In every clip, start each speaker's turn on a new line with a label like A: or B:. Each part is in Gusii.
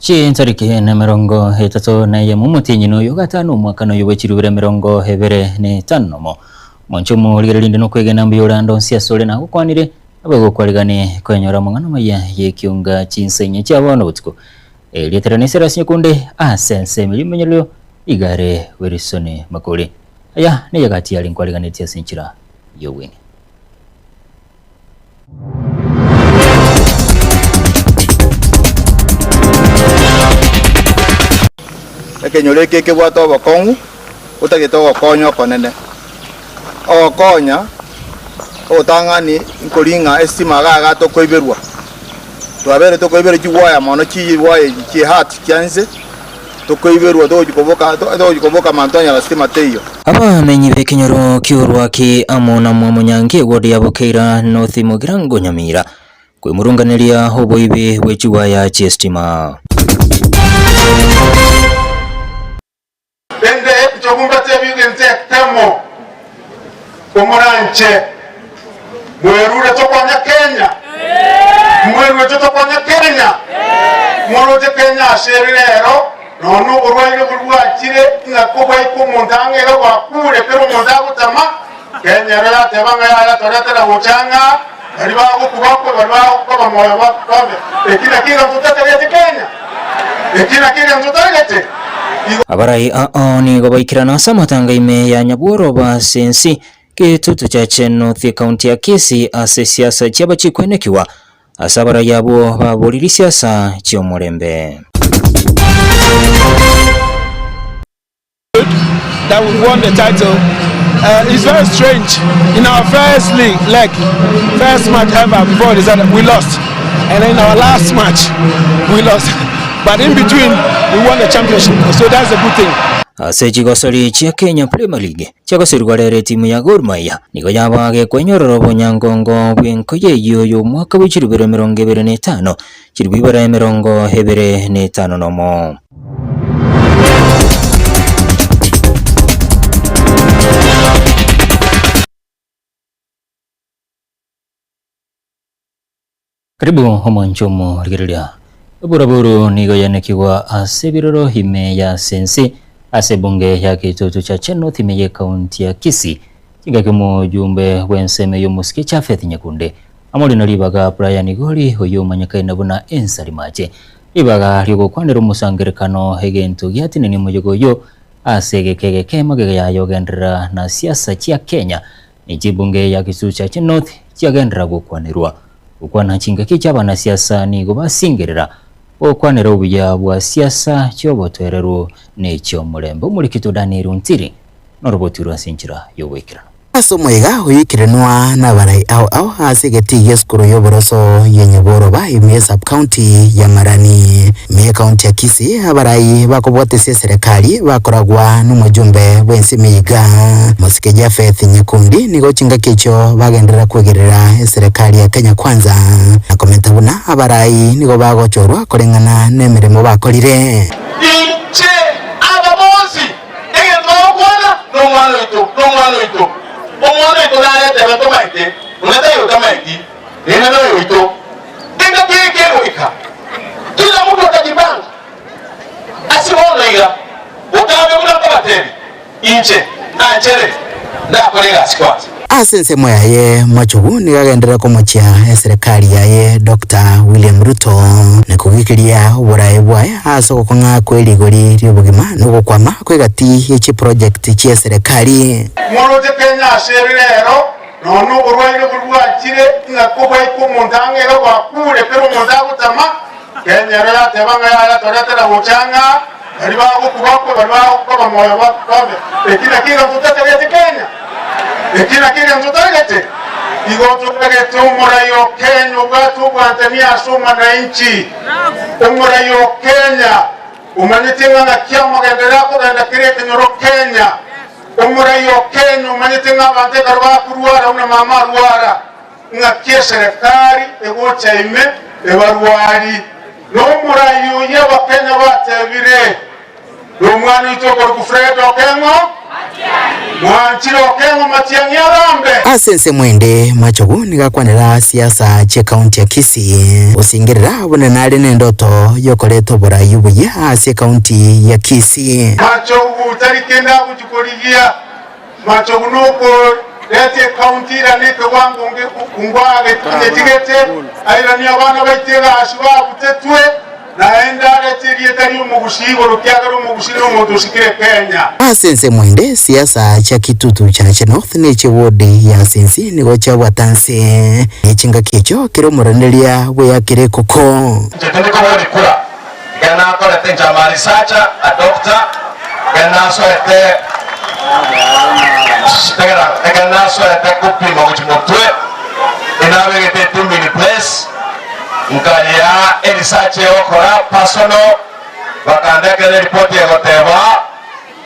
A: Chintariki nemerongo etato na eyemo omotienyi noyo gatano omwaka noyo bwe chirubere emerongo ebere na etano nomo. Omonche omorigereria inde nokwegena mbuya ore ande onsi asore nagokwanire, naboigo gokwarigane koenyora amang'ana amaya y'ekionga chinsa inye chia bono botuko. Erieta riane Silas Nyakunde ase ensemo y'rimenyererio igare Wilson Makori. Aya neyegati yare nkwariganetie ase enchera y'obweng'e.
B: Ekenyoro eke ekebwate obokong'u otagete ogokonya okonene. Ogokonya ogotang'ani nkori ng'a estima iga iga tokoiberwa, twabeire tokoiberwa chigwaya mono chigwaya echi chie heart chia inse, tokoiberwa togochi koboka togochi koboka mambia twanyora stima teiyo.
A: Abamenyi b'ekenyoro ki'orwaki amo na Mwamonyangi eward ya Bokeira North Mugirango Nyamira kwemurunganeria oboibi bwe chiwaya chi'estima.
C: Rende inche mbateebie egento ekemo, komoranche mwerure tokonye Kenya, mwerure tokonye Kenya, moroche Kenya ase ere rero, nonya oborwaire boria bwachire ng'a kobwaika omonto ang'e iga bwakure kera omonto agotama, Kenya ero yateba ng'a yaya toretera gocha ng'a baria bagokwa bakwe baria bakoba moyo babe. Eki nakio egento totaregete Kenya? Eki nakio egento totaregete? Igo.
A: Abarai ao nigo baikerana ase amatanga ime ya Nyabworoba ase ense Kitutu Chache North Ekaunti ya Kisii ase siasa chiaba chikwenekigwa ase abarai abwo baboririe siasa chi'omorembe.
D: That we won the title. Uh, it's very strange. In our first league leg, first match ever before the season, we lost, and in our last match, we lost. But in between, we won the championship, so that's a good thing.
A: Ase chigosori chia Kenya Premier League chiagoserigwa rero etimu ya Gor Mahia nigo yaba gekwenyorera obonyangongo bw'enkoyo eyio y'omwaka bwe chirubere 25 chiribu ibere 21. Karibu omwancho omorigereria. Oboraboro nigo yanekigwa ase ebiroro ime ya sense ase ebunge ya Kitutu Chache North ime y'ekaunti ya Kisii. Chingaki omojumbe bw'ensemo y'omosike Japhet Nyakunde amore na ribaga Brian Igori oyio omanyekaine buna Ensarimache. Ribaga ri'ogokwanera omosangererekano egento giatinenia omoyega oyio ase egeka egeke magega yaye ogenderera na siasa chia Kenya ne chibunge ya Kisutu Chache North chiagenderera gokwanerwa. Gokwana chingaki chi'abanasiasa nigo basingerera gokwanera obuya bwa siasa chi'obotoereru ne chi'omorembe. Omorikito Daniel Ontiri norobotirwe ase enchera y'ogoikeranu.
E: Ase omoyega oyoikeranwa nabarai ao ao ase egetii gi'esukuru y'oboroso ye Nyaboroba ime ye sub-county ya Marani ime y'ecounty ya Kisii abarai bakobwatesia eserekari bakoragwa nomojumbe bw'ense ime iga Mosike Japheth Nyakundi nigo chingaki echio bagenderera kwegerera eserekari ya Kenya Kwanza na komenta buna abarai nigo bagochorwa koreng'ana nemeremo bakorire.
C: Inche aba bonsi Egento bagokwana nomwana oito, nomwana oito. Omwana oito naretebe tomaete, onde taiyo otamaeti, rende noyo oito. Engaki eye kegoika, kila mtu atajipanga. Ase bono iga, botambe buna nkobatebia, inche nanchere ndakore egasi kwanza.
E: Ase ensemo yaye Machogu nigo agenderera komochia eserekari yaye Doctor William Ruto na kogikiria oborae bwaye ase ogokong'a kwe rigori ri'obogima na ogokwama kw'egati ye chiproject chi'eserekari.
C: Moroche Kenya ase ere rero, nonya oborwaire boria bwachire ng'a kobwaika omonto ang'e iga bwakure kera omonto agotama, Kenya ero yateba ng'a yaya toretera gocha ng'a baria bagokwa bakwe baria bakoba moyo babe. Eki nakio egento totaregete Kenya? Eki nakio egento totaregete? Igo toregete omorai o Kenya obwate obwantani ase omwananchi, omorai o Kenya omanyete ng'a naki amagenderero akogenda kera ekenyoro Kenya, omorai o Kenya omanyete ng'a abanto ekero bakorwara buna mama arwara, Ng'aki eserekari egocha ime ebarwari nomorai oyio abakenya batebire, Nomwana oito okorokwa Fred Okeng'o? Mwanchire okeng'wa matiang'i arambe.
E: Ase ensemo ende, Machogu nigo akwanera siasa chi'ecounty ya Kisii, gosingerera buna nare nendoto y'okoreta oborai obuya ase ecounty ya Kisii.
C: Machogu tari kende agochia korigia. Machogu nokoreta ecounty irane ekewango ngwagetigete, airanie abana baito egasi babutetwe. Naende arete erieta ri'omogusii igoro, ekiagera omogusii nomonto osikire Kenya.
E: Ase ensemo ende, siasa chia Kitutu Chache North ne chie ward ya Sinsi nigo chiabwata nse ne chingaki echio kera omoraneria bweyakire ekoko.
F: Inche tindi koboria kura, ekero nakorete inche am a researcher, a doctor, ekero nasoete tegerera, ekero nasoete kopima gochia motwe, inabegete eteam in place, Nkayea erisachi egokora personal, bakandekera eripoti egoteba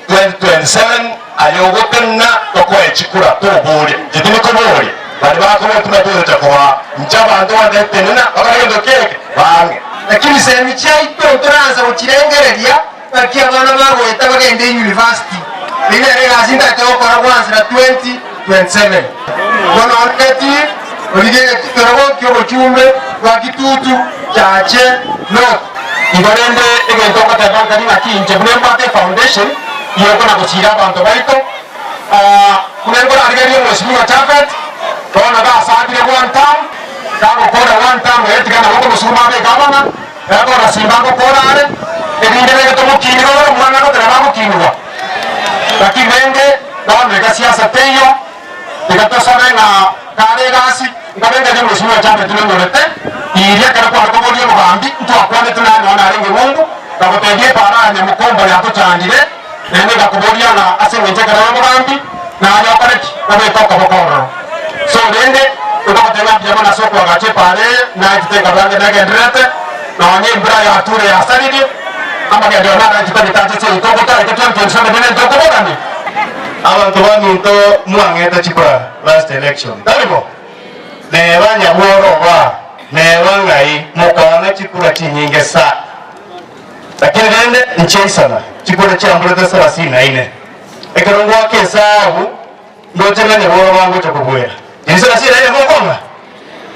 F: 2027 aye ogotenena tokoe chikura toborie. Inche tindi koboria baria bakoboria tuna togocha koa inche abanto batetenena bakore gento ki eke baang'e.
G: Lakini semi chiaito ntoransa gochirengereria gaki abana bagoeta bagende university. Eyio nere egasi ntagete gokora gwansera 2027. Bono onde origie ekerogo ki'obochumbe bwa Kitutu Chache North.
F: Igo rende egento ngoteba nkari ng'aki inche buna embwate efoundation y'okona gochiira abanto baito, buna nkorarigereria omweshimiwa Japhet, bono gasabire one term, gagokora one term eye tiga nabo okomosukuma abe egavana, gakora simba ngokora are, erinde rende tomokinigwe ore omwana agoteba agokinigwa. Lakini rende bono iga siasa teiyo. Tiga tosabe ng'a kare egasi, nkorengereria omweshimiwa Japhet nonyorete, riria ekero kware koboria obogambi, ntwakwanete naye nonya narenge ng'umbu, ngagotebia epaara ya nyamokomba yatochandire, naende ngakoboria ng'a ase engencho ekero y'obogambi, naye okore ki? Obeke okoboko ororo. So rende, nkogotebia ng'a mbuya mono ase okoagacha epaara eye, naye titenka bwange negendererete, nonya embura yature yasaririe, amagenderero narache tagete ache seito, gotarete 2027 nere ntokobogania.
H: Abanto baminto mwang'ete chikura last election, tari bo? Neba nyabworo oba, neba ng'ai mokaang'a chikura chinyinge sa. Lakini rende nchiaisana chikura chiamburete sarasini na ine. Ekero ngoaka esabu ndoche ng'a nyabworo bangocha kobuera. Chiri sarasini na ine mokong'a?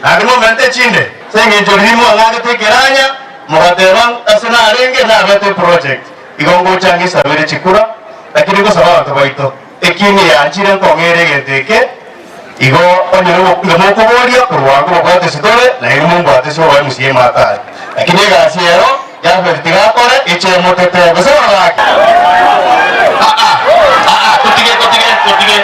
H: Naende momente echinde. Ase engencho riria mwang'agete ekeranya mogateba ase narenge nabete eproject. Igo ngocha ngesabere chikura, lakini ngosaba abanto baito, ekieni yanchire nkong'ere egento eke, igo onye mokoboria korwa ango mobwate tore, na inwe mombwate ase oboemusi y'ematari. Lakini egasi ero Jafeti tiga akore, eche emotete, gose bono gaki.
F: Aa, aa, totige, totige, totige,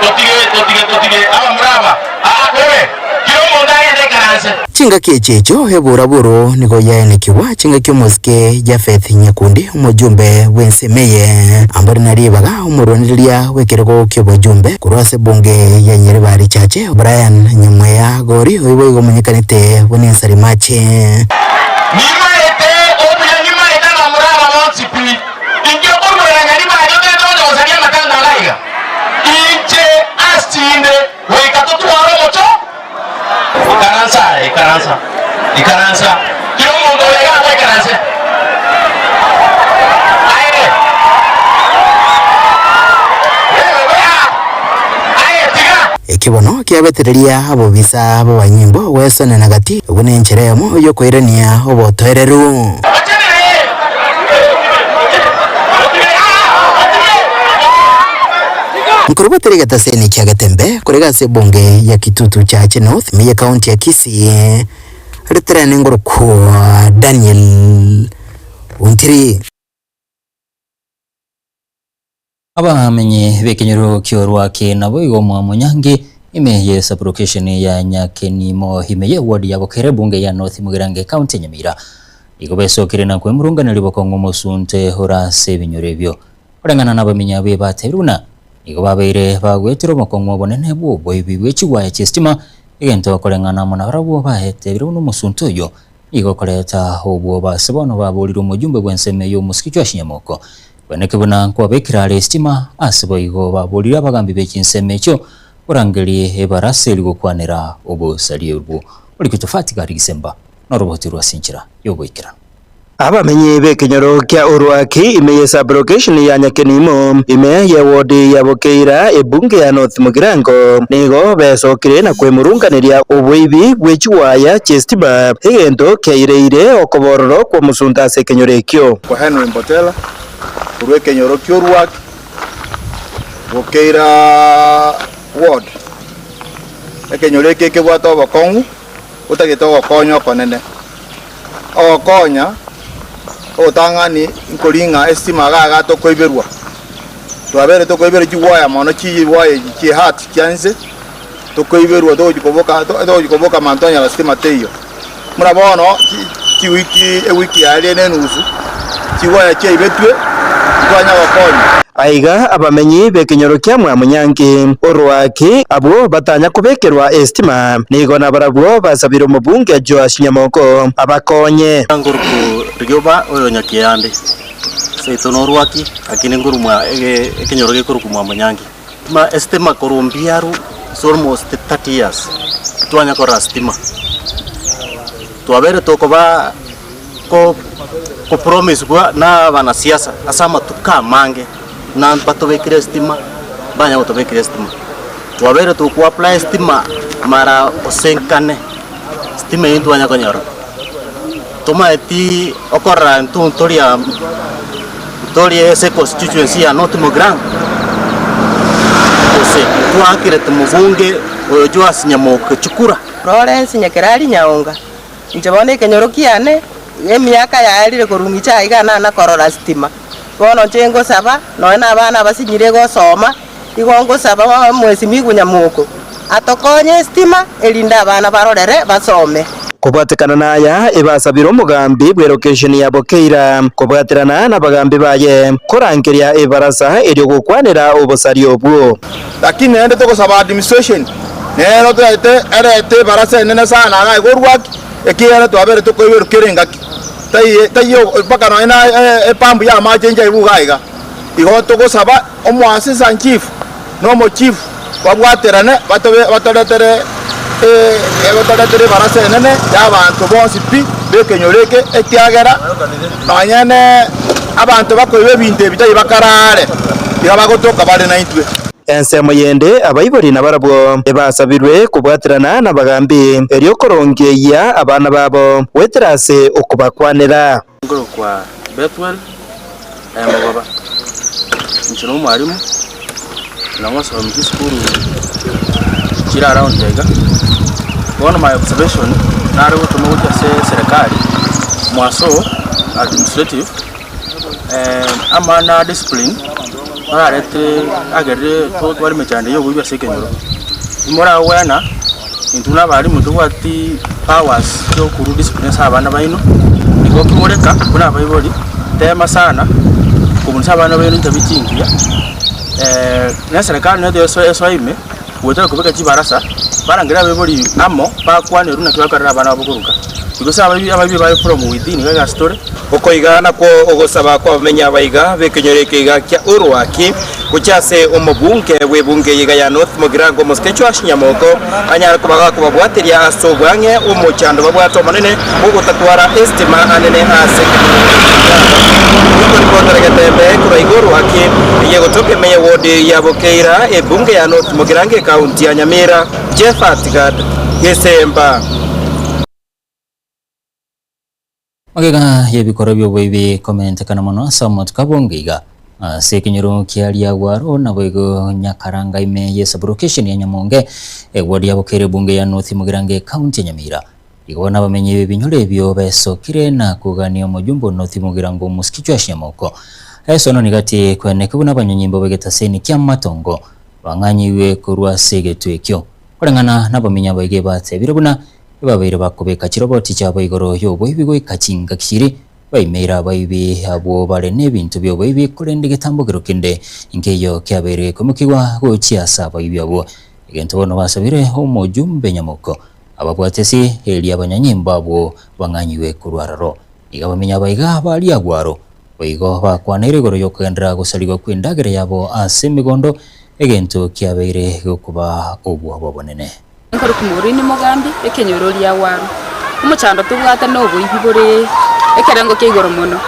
F: totige, totige, totige, abamura aba, aa, kobe, kera omonto agende ekaranse.
E: Chingaki echi echio eburaburu nigo yaenekigwa chingaki omosike Japheth Nyakundi omojumbe bw'ensemo eye ambore na ribaga omorwanereria bw'ekerogo ki'obojumbe korwa ase ebunge ya Nyaribari Chache Brian Nyamweya Gori oyio boigo omonyekanete buna Ensarimache.
F: Nimaete obuya nimaete abamura aba bonsi pi, inki okoruera Nyaribari otagete gocha gosaria amatanga aya iga? Inche asinde goika totware omocho. Ikaransa aye, ikaransa, ikaransa, kera omonto oyo iga agoikaranse. Aye, aye, tiga.
E: Eki bono kiabetereria abobisa b'abanyimbo gwesonena gati buna enchera eyemo y'okoirania obotoereru. Nkorubatera egetaseni kia Getembe korega ase ebunge ya Kitutu Chache North ime ye county ya Kisii, reterane ngorokwa Daniel Ontiri.
A: Abamenyi b'ekenyoro ki'orwake naboigo Mwamonyangi ime ye sub-location ya Nyakenimo ime ye ward ya Bokere ebunge ya North Mugirango ecounty ya Nyamira. Igo besokire na kwemurunganeria bokong'u omosunte ore ase ebinyoro ebio. Koreng'ana nabamenyi abwo batebirie buna nigo babeire bagwetire obokong'u obonene bw'oboibi bwe chigwaya chi'esitima, egento koreng'ana amo nabarabwo batebirie buna omosunte oyio nigo okoreta obwoba ase bono baborire omojumbe bw'ensemo eyio omosike Joash Nyamoko kweneke buna nkwabekire are esitima ase boigo baborire abagambi be chinsemo echio korangeria ebarasa eria gokwanera obosaria obwo. Orikwe Tofati Gari Gisemba noroboti rwa ase enchera y'oboikeranu.
I: Abamenyi b'ekenyoro kia Orwaki ime ye sub-location ya Nyakenimo, ime ye ward ya Bokeira, ebunge ya North Mugirango, nigo besokire na kwemurunganeria oboibi bwe chiwaya chi'estima, egento kiaireire okobororo kw'omosunte ase ekenyoro ekio.
B: Kwa Henry Mbotela, korwa ekenyoro ki'Orwaki, Bokeira ward. Ekenyoro eke ekebwate obokong'u otagete ogokonya okonene. Ogokonya ogotang'ani nkori ng'a estima iga iga tokoiberwa, twabeire tokoiberwa chiwaya mono chiwaya echi chie heart chia inse, tokoiberwa togochi koboka togochi koboka mambia twanyora stima teiyo. Buna bono chiwiki ewiki yaye na enusu, chiwaya chiaibetwe ntitwanya gokonya.
I: Aiga abamenyi b'ekenyoro kia Mwamunyanki, Orwaki, abwo batanya kobekerwa esitima, nigo nabarabwo basabire omobunge Joash Nyamoko abakonye.
J: Nkoruku rioba oyo nyakiande, seito norwaki, lakini nkoru mwa ege ekenyoro gekoruku Mwamunyanki. Stima esitima korwa mbiaru is almost 30 years twanya korora stima. Twabeire tokoba ko kopromiswa na abanasiasa ase amatuko amange buna batobekere estima, mbanya gotobekera estima. Twabeire toko apply estima mara gose nkane, stima eywo ntwanya konyora. Tomaeti okorora intwe ntoria ntori ase econstituency ya North Mugirango, gose twakerete mobunge oyo Joash Nyamoke chikura.
K: Lawrence Nyakerari Nyaonga, Inche bono ekenyoro kiane, emiaka yaerire korwa ng'iche aiga nana korora stima. Bono inche ngosaba, nonya na abana abasinyire gosoma, igo ngosaba Mheshimiwa Nyamoko atokonye estima erinde abana barorere basome.
I: Kobwatekana naya, ebasabire omogambi bw'elokesheni ya Bokeira kobwaterana nabagambi baye korangeria ebarasa erio gokwanera obosari obwo.
B: Lakini naende togosaba administration nero toete erete ebarasa enene sana iga igorwa ki ekiagera twabere tokoiberwa kera engaki taiyo taiyo mpaka nonye na epampu ya amache inche aigwe iga iga. Igo togosaba omoassistant chief na omochief babwaterane batobe batoretere batoretere ebarasa enene ya abanto bonsi pi b'ekenyoro eke ekiagera nonye ne abanto bakoiba ebinto ebi tari bakarare, iga bagotoka bare naintwe.
I: Ensemo yende abaibori nabarabwo ebasabirwe kobwaterana nabagambi, erio korongeyia abana babo goetera ase okobakwanera.
L: Nkorokwa Bethuel Mogoba, inche nomwalimu, na ngosomi chisukuru chire around iga. Bono my observation, nare gotoma gochia ase eserekari, mwaso administrative, amang'ana a discipline, bararete agerire totware emechando ya oboibi ase ekenyoro. Moragwena, intwe buna abalimu ntobwati powers chia okorwa discipline ase abana baino, igo kimoreka buna abaibori, tema sana kobundisa abana baino chitabia chingiya, na eserekari nero eso esoe ime, goetera kobeka chibarasa, barangere abaibori amo, bakwanerwe naki bakorera abana babo koruga. Because abaibi abaibi bare from within iga egasi tore.
I: Oko iga nakwo ogosaba kw'abamenyi abaiga b'ekenyoro eke iga kia Orwaki, gochia ase omobunge bw'ebunge eye iga ya North Mugirango Omosike Joash Nyamoko anyare koba gakobabwateria ase obwang'e omochando babwate omonene bw'ogotatwara esitima anene ase ekenyoro eke iga. Nigo ripotera Getembe korwa iga Orwaki eye egotoka ime ye ward ya Bokeira ebunge ya North Mugirango ekaunti ya Nyamira, Jeff Atigad, Gesemba.
A: Magega y'ebikoro bi'oboibi komentekana mono ase omotuko abonge iga ase ekenyoro kia Riagwaro naboigo Nyakaranga ime y'esaburokesheni ya Nyamonge eward ya Bokere ebunge ya North Mugirango ekaunti ya Nyamira. Igo bono abamenyi b'ebinyoro ebio besokire na kogania omojumbe o North Mugirango Omosiki Joash Nyamoko. Esono nigati kweneke buna abanyonyimbo b'egetaseni ki'amatongo bang'anyigwe korwa ase egetwe ekio. Koreng'ana nabamenyi abaiga ebatebire buna Ebabeire bakobeka chiroboti chiabo igoro y'oboibi goika chingaki chiria baimeire abaibi abwo bare nebinto bi'oboibi, korende egetambokero kende nkeiyo kiabeire gekoimokigwa gochia ase abaibi abwo. Egento bono basabire omojumbe nyamoko ababwatesi, erio abanyanyimbo abwo bang'anyigwe korwa aroro. Nigo abamenyi abaiga ba riagwaro boigo bakwaneire igoro y'okogenderera gosarigwa kw'endagera yabo ase emegondo, egento kiabeire gokoba obwoba obonene.
M: Nkorokwa Maureen Mogambi, ekenyoro riagwaro. Omochando tobwate noboibi bore ekerengo kia igoro mono.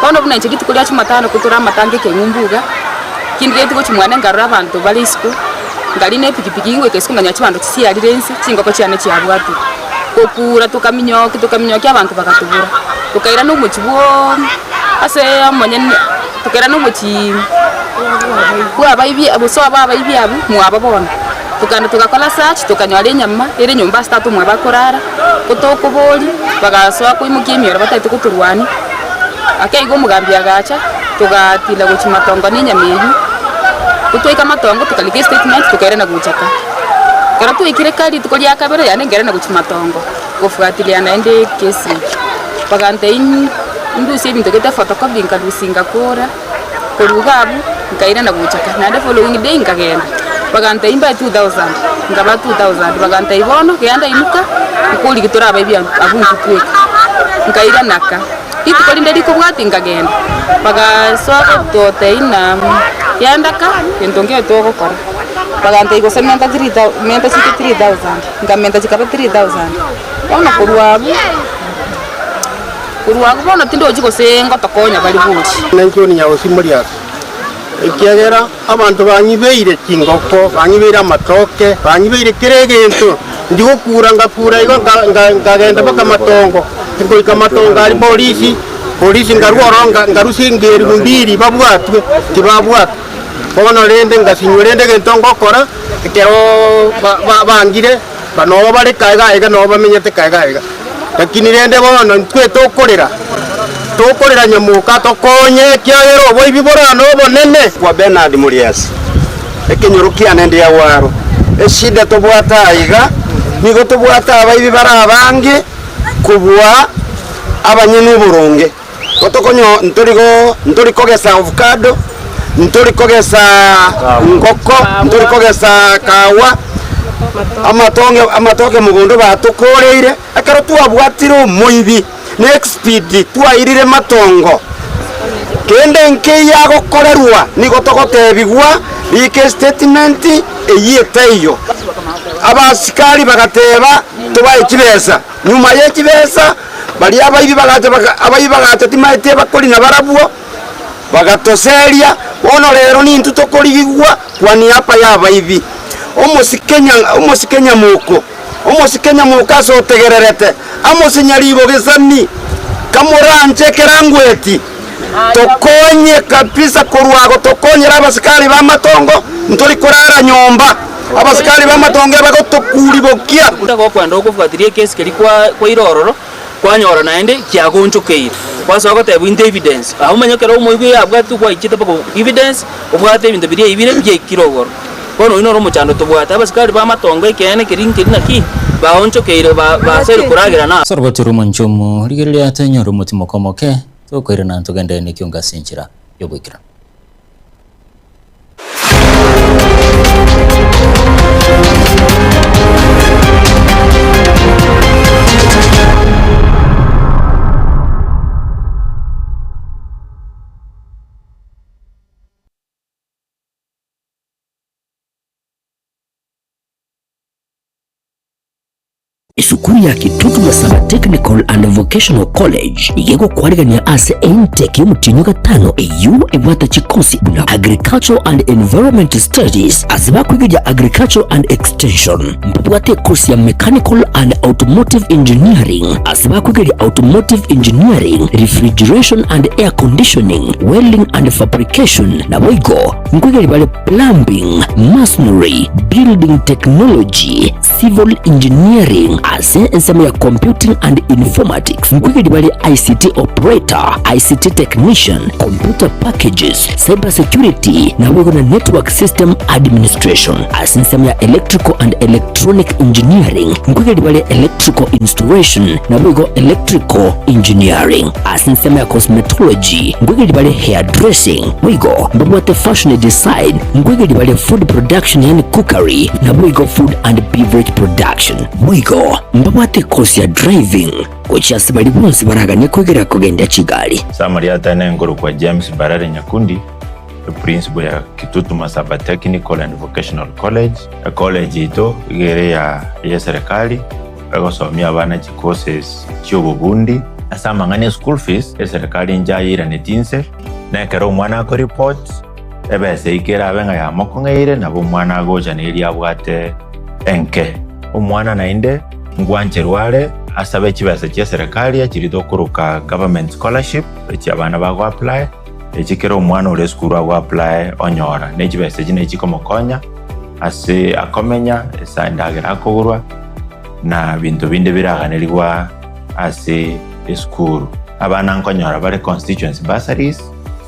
M: Bono buna inche rituko ria jumatano kotore amatanga ekeng'umbu iga, kindigetie gochia mwane nkarora abanto bare isiko, nkarina epikipiki ngoika isiko nkanyora chibando chisiarire inse, chingoko chiane chiabwatire. Gokura tokaminyokia tokaminyokia abanto bagatobora, tokairana omochie bwoo ase omonyene tokairana omochie bwa abaibi gose obo abaibi abwo mwabo bono. Tokagenda togakora search tokanyora enyama ere nyomba ase tata omwabo akorara, gotokoboria bagasoa koimokia emioro batagete gotorwania, ake igo omogambi agacha togatira gochia matongo na enyama eywo, gotwaika matongo tokarika estatement tokairana gocha ka. Ekero twaikire ka rituko ria kabere yaani nkairana gochia matongo gofuatilia naende ekesi eye. Bagantebia ndusie ebinto gete photocopy nkarusia ngakora. Korwa iga abwo nkairana gocha ka, naende following day nkagenda, bagantebia mbae 2000, nkabaa 2000, bagantebia bono genda inuka nkorigia torabaibie abwo intwe tweka. Nkairana ka, rituko rinde rikobwatia nkagenda, bagasoa gototebia ng'a genda ka gento nkeiyo togokora, bagantebia gose menta three thou menta chike 3000, nkamenta chikaba 3000. Bono korwa abwo. Korwa agwo bono tindochi gose ngotokonya bare bonsi.
N: Nainche Nyagosi Moriasi, ekiagera abanto banyibeire chingoko, banyibeire amatoke, banyibeire kera egento, ndigokura ngakura igo nkagenda mpaka matongo, ngoika matongo aria polisi, polisi nkarwa ororo nkarusia engeri mbiri babwatwe, tibabwatwa. Bono rende ngasinywa rende egento ngokora, ekero bangire. Nobo bare kaega aiga, nobo bamenyete kaega aiga. Lakini rende bono intwe tokorera, tokorera nyamoka tokonye, ekiagera oboibi borane obonene.
O: Kwa Bernard Muriasi, ekenyoro kiane ndi agwaro. Eshida tobwate aiga, nigo tobwate abaibi bare abange kobua abanyene oboronge. Gotokonyo ntori go ntori kogesa ovacado, ntori kogesa ngoko, ntori kogesa kawa, amatonge amatoke mogondo batokoreire, ekero twabwatire omoibi na expeed twairire matongo, kende nkeiyo agokorerwa nigo togotebigwa rika estatement eyio etaiyo. Abasikari bagateba tobae chibesa, nyuma ye chibesa. Baria abaibi bagacha baka abaibi bagacha timaeti abakori nabarabwo, bagatoseria, bono rero nintwe tokorigigwa kwa niaba y'abaibi. Omosike nya omosike nyamoko, omosike nyamoko ase otegererete, amose nyaribo gesani, kamoranche ekerangweti, tokonye kabisa korwa ago tokonyere abasikari b'amatongo, ntori korara nyomba, abasikari b'amatongo ebagotokuribokia.
P: Gokwenda okofuatiria ekesi keria kwa kwaira ororo, kwanyora naende kiagonchokeire. Kwasoa gotebwa into evidence. Abwo omanye ekero omoigwa yabwatwe gwaichete mpaka evidence, obwate ebinto biria ebire biaikire igoro. Bono oyio noro omochando tobwate. Abasikari b'amatongo ekeene keria nkeri naki, baonchokeire ba basoire koragera na.
A: Ase orogoto rw'omonche omo, rigereria tonyore omotimoka omoke, tokoirana togende nekiongo ase enchera y'ogoikeranu.
Q: Esukuru ya Kitutu Masaba Technical and Vocational College nigo egokwarigania ase intake y'omotienyi o gatano eyio ebwate chikosi buna Agricultural and Environment Studies ase bakwegeria Agricultural and Extension. Mbabwate ekosi ya Mechanical and Automotive Engineering ase bakwegeria Automotive Engineering, Refrigeration and Air Conditioning, Welding and Fabrication naboigo nkwegeria bare Plumbing, Masonry, Building Technology, Civil Engineering ase ensemo ya Computing and Informatics nkoigeria bare ICT Operator, ICT Technician, Computer Packages, Cyber Security naboigo na Network System Administration. Ase ensemo ya Electrical and Electronic Engineering nkoigeria bare Electrical Installation naboigo Electrical Engineering. Ase ensemo ya Cosmetology nkoigeria bare Hairdressing boigo mbabwate Fashion Design nkoigeria bare Food Production yaani Cookery Naboigo Food and Beverage Production. Boigo mbabwate ekosi ya driving gochia ase baria bonsi baraganie koigera kogendia chigari.
R: Summary Atene nkorokwa James Mbarare Nyakundi, eprinciple ya Kitutu Masaba Technical and Vocational College. Ecollege yaito iga ere ya eserekari, egosomia abana chicourses chia obobundi. Ase amang'ana e school fees, eserekari inche ayeiranetie inse, na ekero omwana ako report, ebesa eyio kerabe ng'a yamokong'eire, nabo omwana agocha neria abwate enke. Omwana naende ngwancherwa are asabe chibesa chia eserekari echiria tokoroka government scholarship, echi abana bago apply, echi kera omwana ore esukuru ago apply onyora, ne chibesa echi nechikomokonya ase akomenya, ase endagera akogorwa, na binto binde biraganerigwa ase esukuru. Abana nkonyora bare constituency bursaries,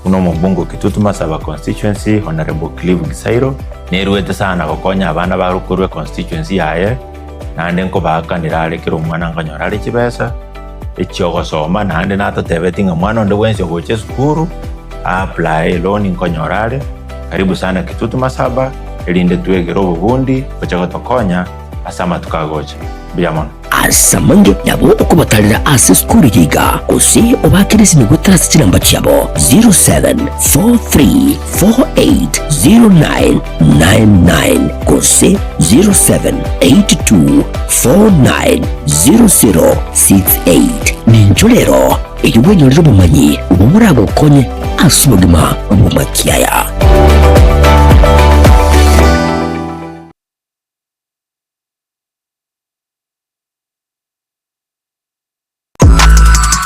R: buna omobunge o Kitutu Masaba constituency Honourable Clive Gisairo, neruete sana gokonya abana bare korwa econstituency yaye, naende nkobaakanera are kera omwana nkonyora are chibesa echiogosoma, naende natotebeti ng'a mwana onde bwensi ogocha esukuru a apply eloan nkonyora are, karibu sana Kitutu Masaba, erinde twegere obobundi gocha gotokonya ase amatuko agocha. Mbuya mono.
Q: Ase amange nabo okobatarera ase esukuru eye iga, gose obaakere esimi goetera ase chinamba chiabo 0743480999 gose 0782490068. Nincho rero erio bwenyorere obomanyi obwo boragokonye ase obogima bw'amakiaya.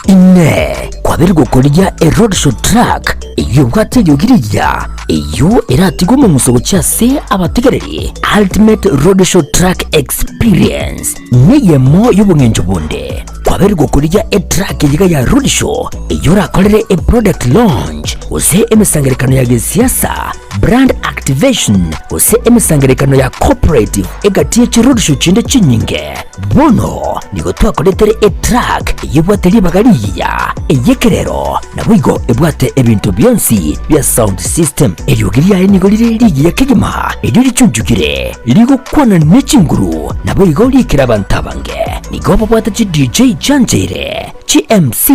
Q: Inee! Kwabeire gokorigia eroadshow truck eyio ebwate eriogi rigiya, eyio eratigwe omong'uso gochia ase abategereri? Ultimate Roadshow Truck Experience neyemo y'obong'encho bonde. Kwabeire gokorigia etruck eyiga ya roadshow eyio orakorere eproduct launch gose emesangererekano ya gesiasa, brand activation, gose emesangererekano ya cooperative egati ye chiroadshow chinde chinyinge. Bono nigo twakoretere etruck eyio ebwate ribaga rigiya, ey'ekerero, naboigo ebwate ebinto bionsi bia sound system. Eriogi riaye nigo rire rigiya kegima, erio richunchukire, rigokwana ne chinguru, naboigo riikere abanto abange. Nigo babwate chi DJ chiancheire, chi MC,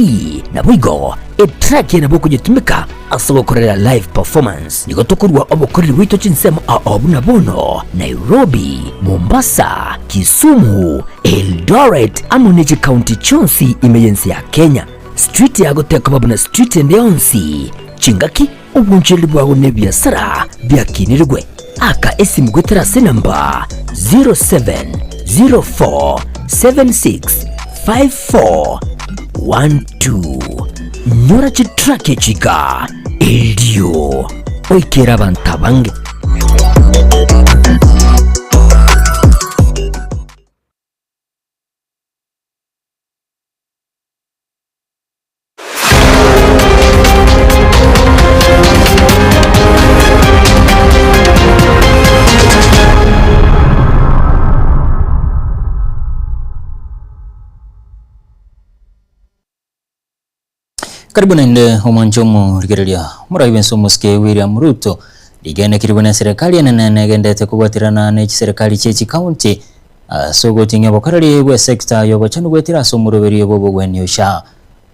Q: naboigo etruck eye nabo okonyetumeka Ase ogokorera live performance nigo tokorua obokoreri bwaito chinsemo ao buna bono Nairobi, Mombasa, Kisumu, Eldoret amo ne chikaunti chionsi ime y'ense ya Kenya. Street yago tekoba buna street ende yonsi, chingaki, obonchereri bwago na ebiasara biakinirigwe. Aka esimu goetera ase enamba 0704765412. Nyora chitrack echi iga erio oikere abanto abange.
A: Karibu naende omwanche omorigereria morai bwense omosike William Ruto rigenekirwe buna eserekari enene negendete kobwaterana ne chiserekari chie chikaunti ase ogoting'ia obokoreri bwe sector y'obochenu goetera ase omoroberio bw'obogwenia SHA.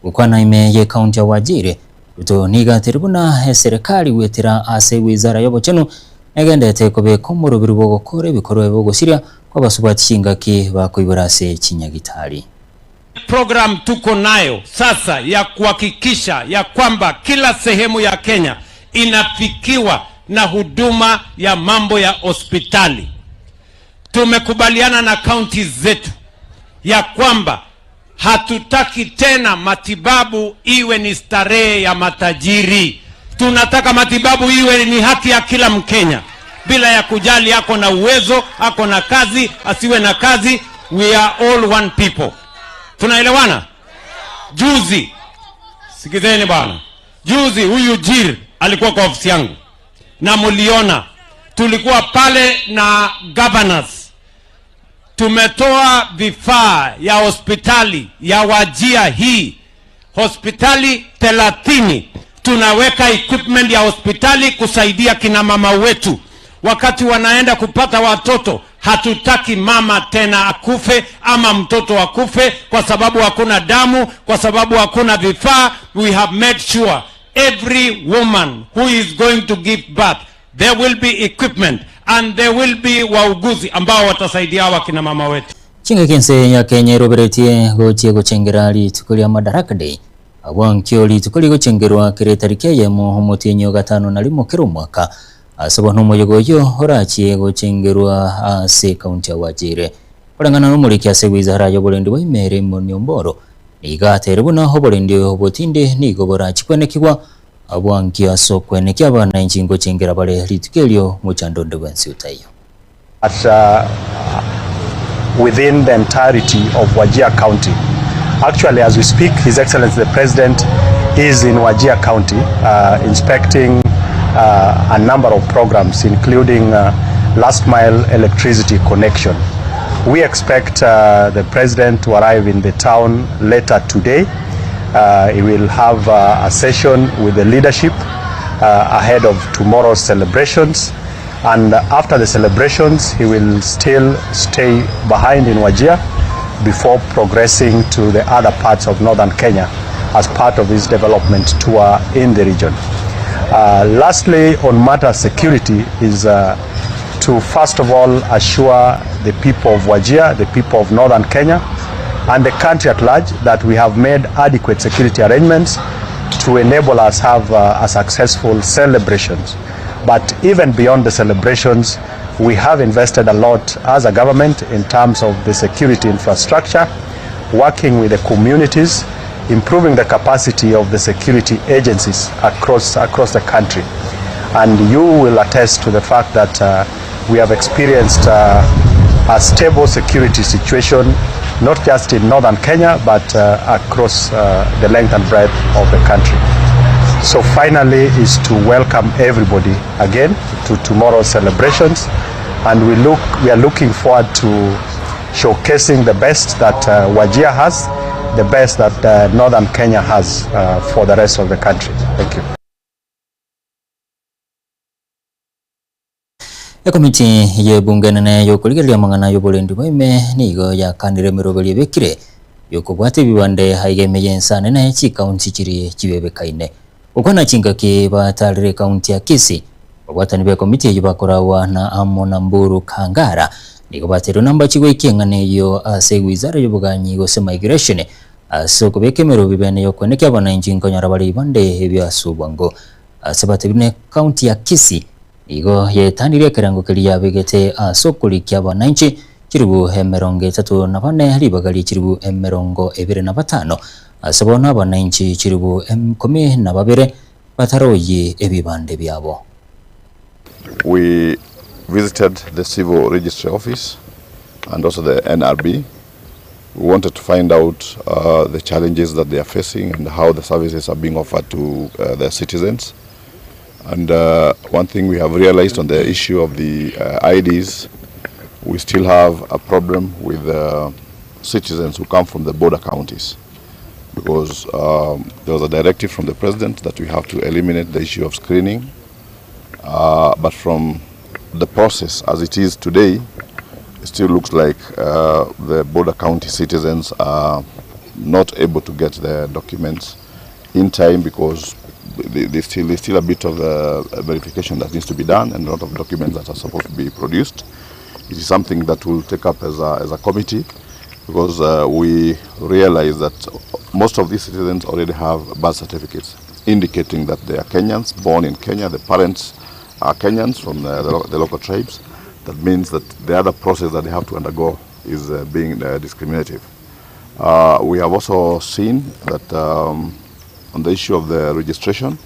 A: Gokwana ime ye county ya Wajir, Ruto nigo ateire buna eserekari goetera ase wizara y'obochenu negendete kobeka omoroberio bw'ogokora ebikorwa ebogosiria kw'abasubati chingaki bakoibora ase chinyagitari.
S: Program tuko nayo sasa ya kuhakikisha ya kwamba kila sehemu ya Kenya inafikiwa na huduma ya mambo ya hospitali. Tumekubaliana na kaunti zetu ya kwamba hatutaki tena matibabu iwe ni starehe ya matajiri. Tunataka matibabu iwe ni haki ya kila Mkenya bila ya kujali ako na uwezo, ako na kazi, asiwe na kazi. We are all one people. Tunaelewana? Juzi, sikizeni bwana, juzi huyu Jir alikuwa kwa ofisi yangu na muliona, tulikuwa pale na governors, tumetoa vifaa ya hospitali ya Wajia hii hospitali 30 tunaweka equipment ya hospitali kusaidia kina mama wetu wakati wanaenda kupata watoto. Hatutaki mama tena akufe ama mtoto akufe kwa sababu hakuna damu, kwa sababu hakuna vifaa. We have made sure every woman who is going to give birth there will be equipment and there will be wauguzi ambao watasaidia hawa kina mama wetu.
A: Chingaki ense ya Kenya eroberetie gochia gochengera rituko ria Madaraka Day, Agwo ankio rituko rigochengerwa kera etariki eyemo omotienyi o gatano na rimo kera omwaka, ase bono omoyega oyio orachie gochengerwa ase ekaunti ya Wajir. Koreng'ana nomoriki ase wizara y'oborendi bwa ime Raymond Omboro, nigo ateire buna oborendi obotindi nigo borachie kwenekigwa abwo ankio ase okwenekia abananchi ngochengera bare rituko erio mochando onde bwensi otaiyo.
T: At within the entirety of Wajir County. Actually, as we speak, His Excellency the President is in Wajir County uh, inspecting uh, a number of programs, including uh, last mile electricity connection. We expect uh, the President to arrive in the town later today. Uh, he will have uh, a session with the leadership uh, ahead of tomorrow's celebrations. And after the celebrations, he will still stay behind in Wajir before progressing to the other parts of northern Kenya as part of his development tour in the region. Uh, lastly, on matter security is uh, to first of all assure the people of Wajir, the people of northern Kenya, and the country at large that we have made adequate security arrangements to enable us have uh, a successful celebrations. But even beyond the celebrations, we have invested a lot as a government in terms of the security infrastructure, working with the communities, improving the capacity of the security agencies across, across the country. And you will attest to the fact that uh, we have experienced uh, a stable security situation, not just in northern Kenya, but uh, across uh, the length and breadth of the country. So finally is to welcome everybody again to tomorrow's celebrations and we look we are looking forward to showcasing the best that uh, Wajir has, the best that uh, northern Kenya has uh, for the rest of the country. Thank you.
A: Ekomiti y'ebunge enene y'okorigereria amang'ana y'oborendi bwa ime nigo yakanire emeroberio ebekire y'okobwata ebibande aiga ime y'ense anene chikaunti chiria chibebekaine. Gokwana chingaki batarire ekaunti ya Kisii, ababwatani b'ekomiti eyio bakoragwa na amo na Mburu Kangara nigo bateirwe namba chigoikia eng'ana eyio ase ewizara y'oboganyi gose migration ase okobeka emeroberio bene y'okoenekia abananchi nkonyora bare ebibande ebio ase obwango. Ase batebire na ekaunti ya Kisii Nigo yaetanirie ekerengo keria yabegete ase okorikia abananchi chilifu 34 ribaga rie chilifu 25, ase bono abananchi chilifu 12 bataroyie ebibande biabo.
U: We visited the Civil Registry Office and also the NRB. We wanted to find out uh, the challenges that they are facing and how the services are being offered to uh, their citizens. And uh, one thing we have realized on the issue of the uh, IDs, we still have a problem with uh, citizens who come from the border counties because um, there was a directive from the president that we have to eliminate the issue of screening. Uh, but from the process as it is today, it still looks like uh, the border county citizens are not able to get their documents in time because there's still, there's still a bit of uh, verification that needs to be done and a lot of documents that are supposed to be produced. It is something that we'll take up as a, as a committee because uh, we realize that most of these citizens already have birth certificates indicating that they are Kenyans, born in Kenya, the parents are Kenyans from the, the, the local tribes. That means that the other process that they have to undergo is uh, being uh, discriminative. Uh, we have also seen that um, on the issue of the registration,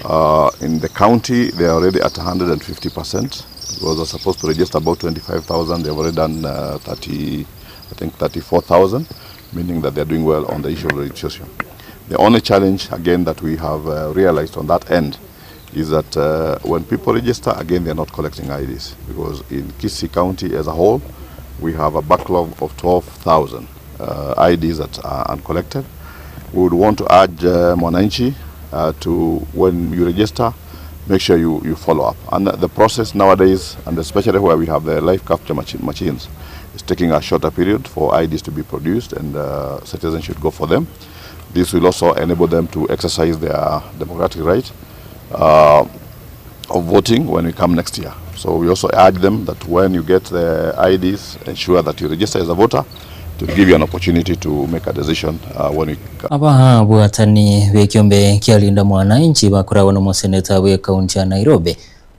U: uh, in the county, they are already at 150%. Because they're supposed to register about 25,000. They've already done uh, 30, I think 34,000, meaning that they're doing well on the issue of registration. The only challenge, again, that we have uh, realized on that end is that uh, when people register, again, they're not collecting IDs because in Kisii County as a whole, we have a backlog of 12,000 uh, IDs that are uncollected. We would want to urge uh, Mwananchi uh, to, when you register, make sure you, you follow up. And the process nowadays, and especially where we have the live capture machi machines, is taking a shorter period for IDs to be produced and uh, citizens should go for them. This will also enable them to exercise their democratic right uh, of voting when we come next year. So we also urge them that when you get the IDs, ensure that you register as a voter to give you an opportunity to make a decision uh, when we
A: Ababwatani b'ekiombe kia Linda Mwananchi bakoragwa nomoseneta bw'ekaunti ya Nairobi,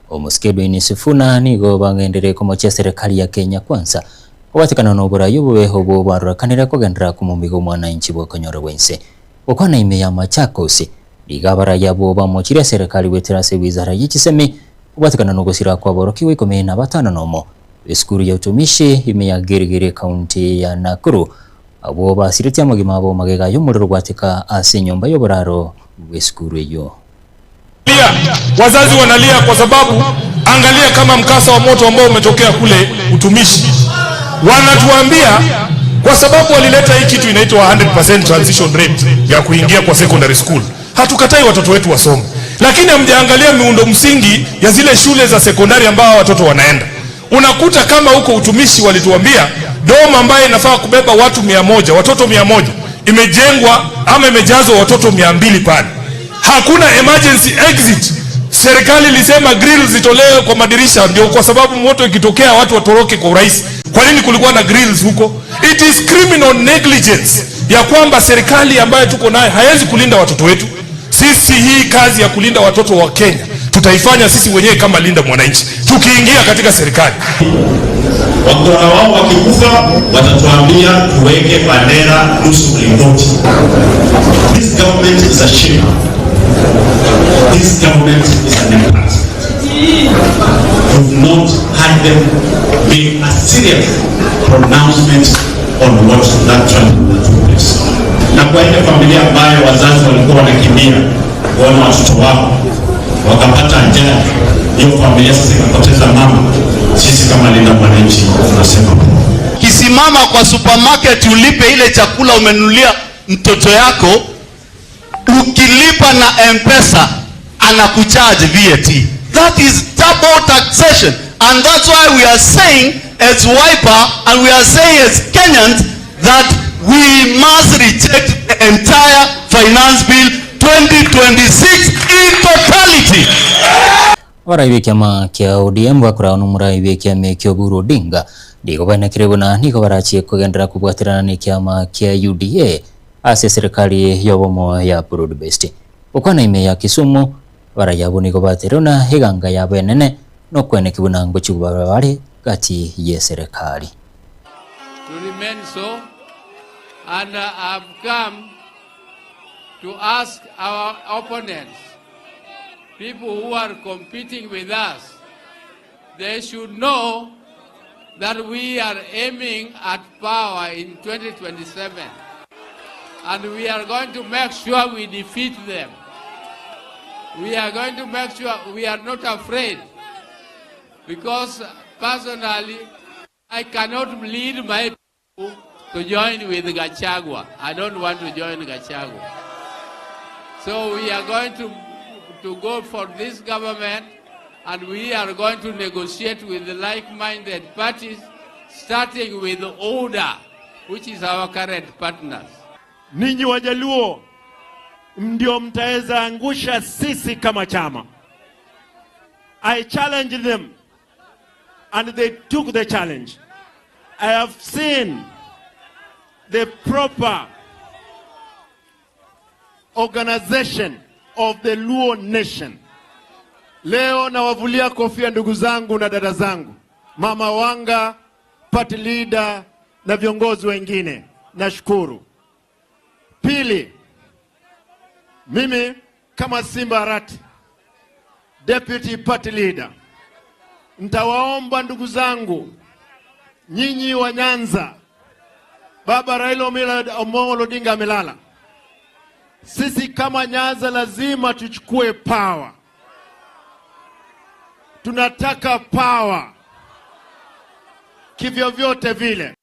A: Omosike Edwin Sifuna nigo bagenderere komochia serikali ya Kenya Kwanza kobwatekana noborai obobe obwo bwarorekanire kogenderera komomiga omwananchi bw'okonyora bwense. Gokwana ime ya Machakos, nigo abarai abwo bamochirie eserekari goetera ase ewizara ye chisemi kobwatekana nogosira kw'aborokigwa ikomi na batano nomo b'esukuru ya utumishi ime ya Gilgil ekaunti ya Nakuru abwo basiretie amagima abo magega y'omorero gwateka ase enyomba y'oboraro bw'esukuru eyio.
D: Wazazi wanalia kwa sababu angalia kama mkasa wa moto ambao umetokea kule utumishi. Wanatuambia kwa sababu walileta hii kitu inaitwa 100% transition rate ya kuingia kwa secondary school. Hatukatai watoto wetu wasome, lakini hamjaangalia miundo msingi ya zile shule za sekondari ambao watoto wanaenda. Unakuta kama huko utumishi walituambia dom ambayo inafaa kubeba watu 100, watoto 100 imejengwa ama imejazwa watoto 200 pale hakuna emergency exit. Serikali ilisema grill zitolewe kwa madirisha, ndio kwa sababu moto ikitokea watu watoroke kwa urahisi. Kwa nini kulikuwa na grills huko? It is criminal negligence ya kwamba serikali ambayo tuko nayo haiwezi kulinda watoto wetu. Sisi hii kazi ya kulinda watoto wa Kenya tutaifanya sisi wenyewe kama Linda Mwananchi tukiingia katika serikali.
V: Wakora wao wakikufa watatuambia tuweke bendera nusu mlingoti. This government is a shame. This government is an embarrassment. You've not had them make a serious pronouncement on what that tragedy that took place. Na kwa ile familia ambayo wazazi walikuwa wanakimbia kuona watoto wao wakapata ajali, hiyo familia sasa ikapoteza mama. Sisi kama Linda Mwananchi tunasema
W: Kisimama kwa supermarket ulipe ile chakula umenunulia mtoto yako, ukilipa na M-Pesa anakucharge VAT. That is double taxation and that's why we are saying as Wiper and we are saying as Kenyans that we must reject the entire finance bill 2026 in totality.
A: Abarai b'ekiama kia ODM bakoragwa nomorai bw'ekiama ekio Oburu Odinga nigo baenekire buna nigo barachie kogenderera kobwaterana na ekiama kia UDA ase eserekari y'obomo ya Broad Based. Gokwana ime ya Kisumu, abarai abwo nigo baterire buna eganga yabo enene nokweneki buna ngochia kobaba bare gati y'eserekari.
X: to remain so. And I've come to ask our opponents, people who are competing with us, they should know that we are aiming at power in 2027. And we are going to make sure we defeat them. We are going to make sure we are not afraid. Because personally, I cannot lead my people to join with Gachagua. I don't want to join Gachagua. So we are going to, to go for this government and we are going to negotiate with the like-minded parties, starting with ODA, which is our current partners.
Y: Ninyi Wajaluo ndio mtaweza angusha sisi kama chama. I challenged them and they took the challenge. I have seen the proper organization of the Luo nation. Leo nawavulia kofia ndugu zangu na dada zangu, Mama Wanga, party leader na viongozi wengine, nashukuru. Pili, mimi kama Simba Arati, deputy party leader, nitawaomba ndugu zangu nyinyi wa Nyanza, Baba Raila Amolo Odinga amelala. Sisi kama Nyanza lazima tuchukue power. Tunataka power kivyovyote vile.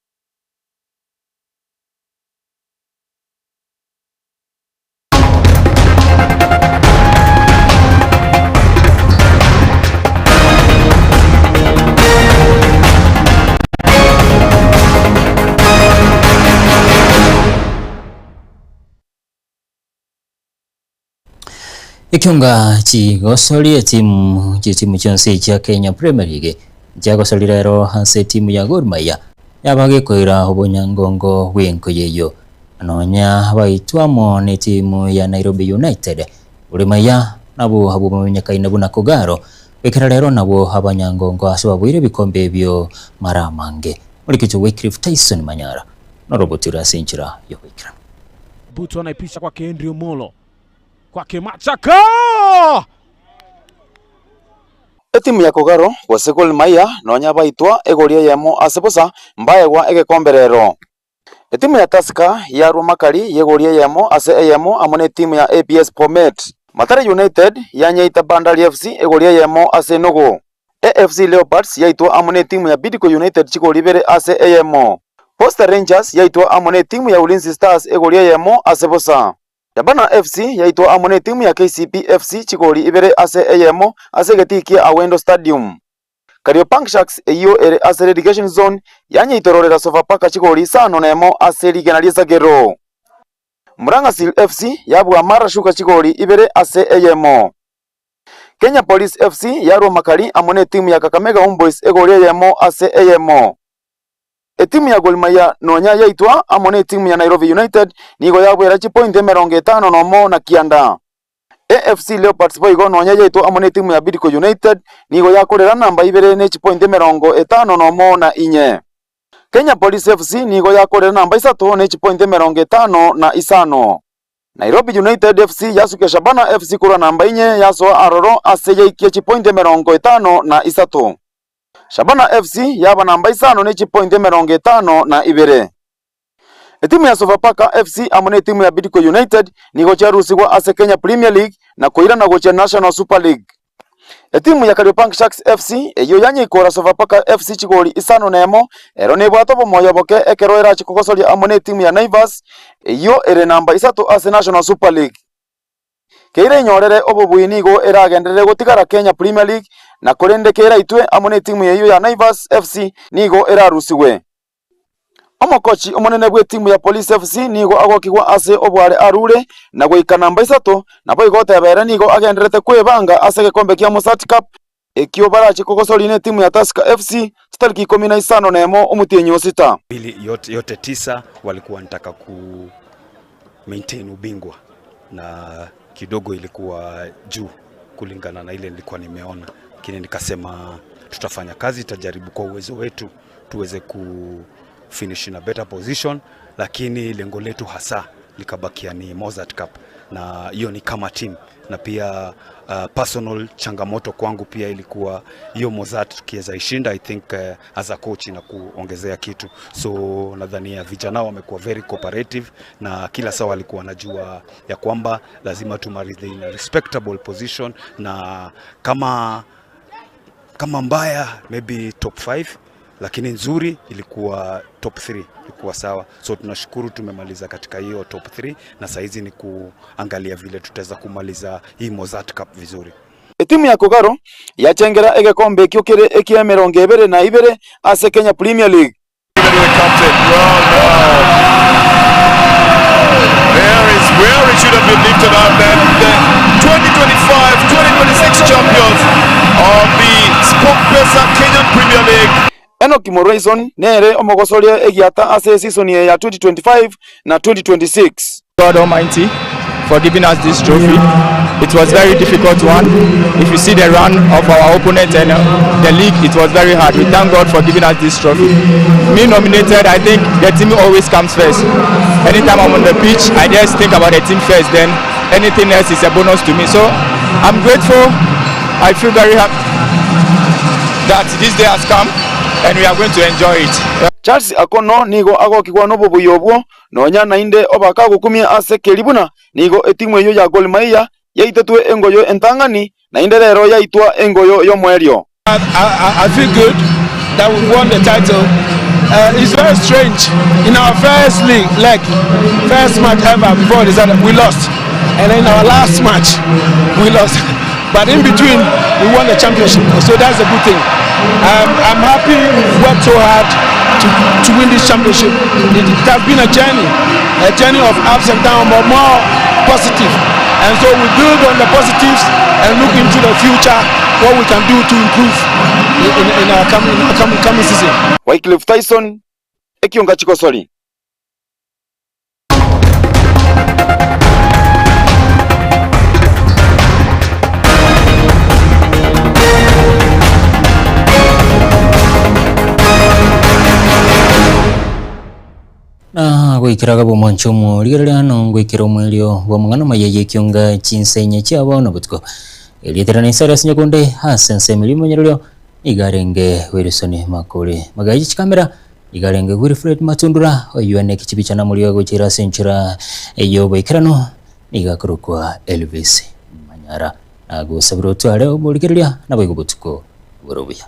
A: Ekionga chigosori etimu chitimu chionsi chia Kenya Premier League nchiagosori rero ase etimu ya Gor Mahia yaba gekoira obonyangongo bw'enkoyo eyio nonya baitwa amo netimu ya Nairobi United. Gor Mahia nabwo abwo bamenyekaine buna Kogalo goikera rero nabwo abanyangongo ase babuire ebikombe ebio mara amange. Morikicho Wycliffe Tyson Manyara norobotire ase enchera y'ogoikeranu.
C: Butu anaipisha kwake Andrew Molo kwake Machaka
E: Etimu ya Kogalo, gose Gor Mahia, nonya baitwa egori eyemo ase bosa, mbaegwa egekombe rero. Etimu ya Tusker yarwa makari y'egori eyemo ase eyemo amo netimu ya APS Bomet. Mathare United yanyeita Bandari FC egori eyemo ase enogo. AFC Leopards yaitwa amo netimu ya Bidco United chigori ibere ase eyemo. Posta Rangers yaitwa amo netimu ya Ulinzi Stars egori eyemo ase bosa. Shabana FC yaitwa amo netimu ya KCB FC chigori ibere ase eyemo ase egetii kia Awendo Stadium. Kariobangi Sharks eyio ere ase relegation zone yanyeitororera Sofapaka chigori isano nemo ase rigena ri'esagero. Murang'a Seal FC yabua Mara Sugar chigori ibere ase eyemo. Kenya Police FC yarua makari amo netimu ya Kakamega Homeboyz egori eyemo ase eyemo. Etimu ya Gor Mahia nonya yaitwa amo netimu ya Nairobi United nigo yabwera chipointi emerongo etano nomo na kianda. AFC Leopards boigo nonya yaitwa amo netimu ya Bidco United nigo yakorera namba ibere ne chipointi emerongo etano nomo na inye. Kenya Police FC nigo yakorera namba isato ne chipointi emerongo etano na isano. Nairobi United FC yasukia Shabana FC korwa namba inye yasoa aroro ase yaikia chipointi emerongo etano na isato. Shabana FC yaba namba isano ne chipointi emerongo etano na ibere. Etimu ya Sofapaka FC amo netimu ya Bidco United nigo chiarusigwa ase Kenya Premier League na koirana gochia National Super League. Etimu ya Kariobangi Sharks FC eyio yanyeikora Sofapaka FC chigori isano nemo ero nebwate obomoyo oboke ekero erache kogosoria amo netimu ya Naivas eyio ere namba isato ase National Super League. Keira enyorere obobui nigo eragenderere gotigara Kenya Premier League na korende keraitwe amo netimu eyio ya Naivas FC nigo erarusigwe. Omokochi omonene bw'etimu ya Police FC nigo agokigwa ase obware arure na goika namba isato, naboigo oteba ere nigo agendererete kwebanga ase egekombe kia Mozzart Cup ekio barache kogosoria netimu ya Tusker FC chitariki ikomi na isano nemo omotienyi o sita.
F: Pili yote, yote tisa walikuwa wanataka ku maintain ubingwa na kidogo ilikuwa juu kulingana na ile nilikuwa nimeona, lakini nikasema tutafanya kazi, tutajaribu kwa uwezo wetu tuweze ku finish in a better position, lakini lengo letu hasa likabakia ni Mozzart Cup, na hiyo ni kama team na pia personal changamoto kwangu pia ilikuwa hiyo Mozzart tukiweza ishinda, I think as a coach na kuongezea kitu, so nadhania vijana wamekuwa very cooperative na kila saa walikuwa wanajua ya kwamba lazima tumalize in a respectable position, na kama kama mbaya maybe top 5 lakini nzuri ilikuwa top 3 ilikuwa sawa. So tunashukuru tumemaliza katika hiyo top 3 na saizi ni kuangalia vile tutaweza kumaliza hii Mozzart Cup vizuri.
E: Etimu ya Kogalo yachengera egekombe ekio kere ekia emerongo ebere na ibere ase Kenya Premier League.
D: There is where it should have been lifted up and the 2025-2026 champions of the SportPesa Kenyan Premier League.
E: Enock Morrison nere omogosoria egiata ase esisoni eye ya 2025 na 2026.
G: God Almighty for giving us this trophy. It was very difficult one. If you see the run of our opponent and the league, it was very hard. We thank God for giving us this trophy. Me nominated, I think the team always comes first. Anytime I'm on the pitch, I just think about the team first, then anything else is a bonus to me. So I'm grateful. I feel very happy that this day has come and we are going to enjoy it.
E: Charles Akono nigo agokigwa nobobuya obwo nonya naende obaka agokumia ase keri buna nigo etimu eyio ya Gor Mahia yaitetwe engoyo entang'ani naende rero yaitwa engoyo y'omoerio.
G: I, I, I feel good that we won the title. It's very strange. In our first league, leg, first match ever before the season, we lost. And in our last match, we lost. But in between, we won the championship. So that's a good thing. I'm happy we worked so hard to, to win this championship. It, it has been a journey, a journey of ups and downs, but more
B: positive. And so we build on the positives and look into the future what we can do to improve in, in, in our coming, in our coming, coming season.
E: Wycliffe Tyson, Ekionga Chigosori.
A: Na goikera gabe omwancho omorigereria na ngoikera omoerio bw'amang'ana amaya y'ekionga chinsa inye chiabo na botuko. Erieta riane Cyrus Nyakonde ase ensemo eria omonyererio nigo arenge Wilson Makori. Magayi chikamera nigo arenge Wilfred Matundura oyio ane ekichibicha namorio agochira ase enchera y'oboikeranu nigo akorokwa Elvis Manyara. Nagosabire otware omorigereria naboigo botuko bore obuya.